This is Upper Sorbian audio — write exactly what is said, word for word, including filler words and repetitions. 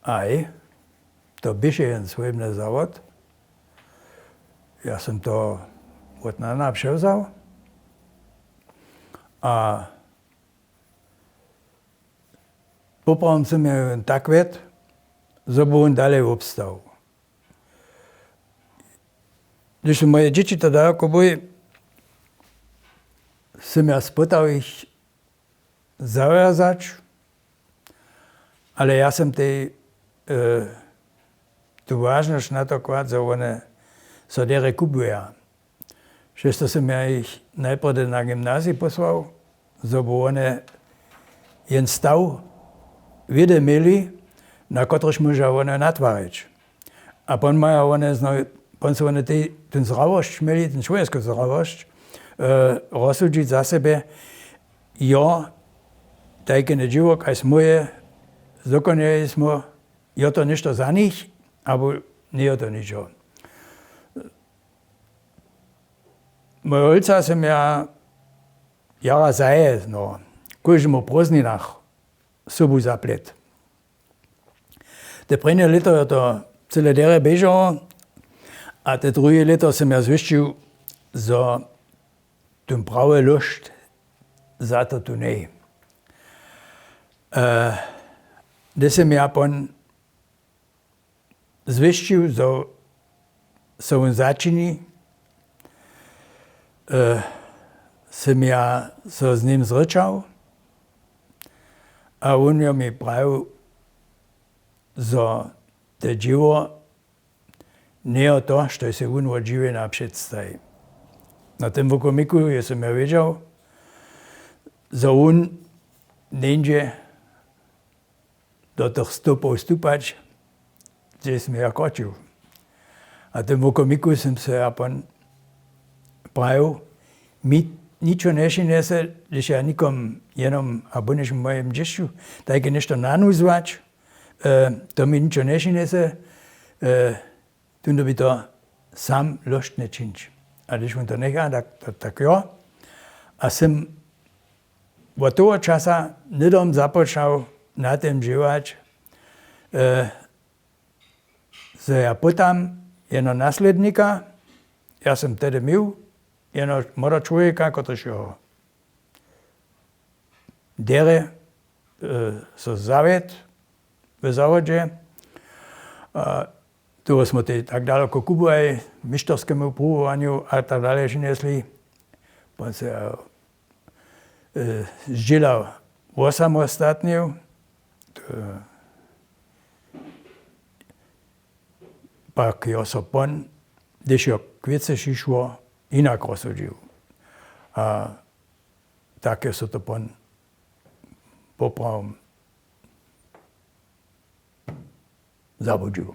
Aj, to běše jen swójbny zawod. Ja som to wot nana přewzał. A poprawom som je tak wjet, zo by wón dalej wobstał. Hdyž su moje dźěći to daloko byli, som ja spytał jich zawjazać, ale ja som tej tu wažnosć na to kładł, zo wone so derje kupuja. Přez to som ja jich najprjedy na gymnazij pósłał, zo by wone jen staw wědy měli, na kotryž móža wone natwarić. A pon maja wone znow pon su wone tej tón zrawosć měli, tón čłowjesku zrawosć, rozsudźić za sebje, jo, tajkene dźěło kaž smy je, zdokonjeli smy, jo to něšto za nich abo njejo to ničo. Mój holca som ja jara zaje no kóždemu w prózdninach sobu zaplet. Te prěnje lěto jo to cyle derje běžało, a te druhe lěto som ja zwěsćił, zo tón prawy lóšt za to tu njeje. Hdy som ja pon zwěsćił, zo so wón začini, som ja so z nim zrěčał, a wón jo mi prajił, zo te dźěło njejo to, štož sej wón wot žiwjenja předstaji. Na tym wokomiku jo som ja wědźał, zo wón njeńdźe do tych stopow stupać, hdźež smy ja kročił. A w tym wokomiku som se ja pon prajił, mi ničo nješinjese, hdyž ja nikom, jenom abo něš w mojim dźěsću tajke něšto nanuzwać, to mi ničo nješinjese. Tón dyrbi to sam lóštnje čińć. A hdyž wón to njecha, tak jo. A sym wot toho časa hnydom započał na tym dźěłać, zo ja pytam jeno naslědnika. Ja sym tehdy měł jeno młodego čłowjeka, kotryž jo derje so zawjet w zawodźe. Toho smy tej tak daloko kubłali, mišterskemu pruwowanju a tak dalej přinjesli. Pon se zdźěla wosamostatnił. Pak jo so pon, hdyž jo k wěcy přišło, hinak rozsudźił. A tak jo so to pon poprawom zabudźił.